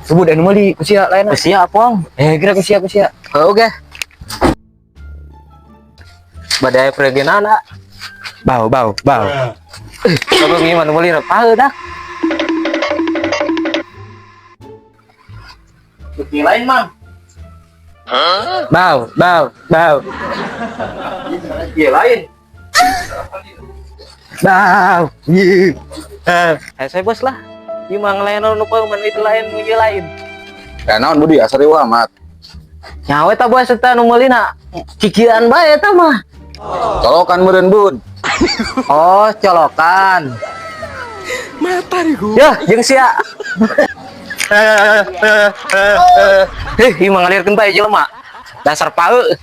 Sebut anu meuli ku sia lain. Ku sia pong. Eh, kira ku sia ku sia. Heuh ge. Badai pregenana. Bau bau bau. Kalau gimana meuli pahe dah. Bukti lain, Mang. Bau bau bau. Iya lain. Bau. Iya. Eh, saya bos lah. Ieu mah ngelayan nu pae man itu lain nu ieu lain. Ya naon Budi asa riweuh amat. Nyawa eta bos eta nu meulina. Cikian bae eta mah. Colokan meureun Bud. Oh, colokan. Mata rigu. Ya, jeung sia. Heh, ieu mah ngalirkeun bae jelema. Dasar pae.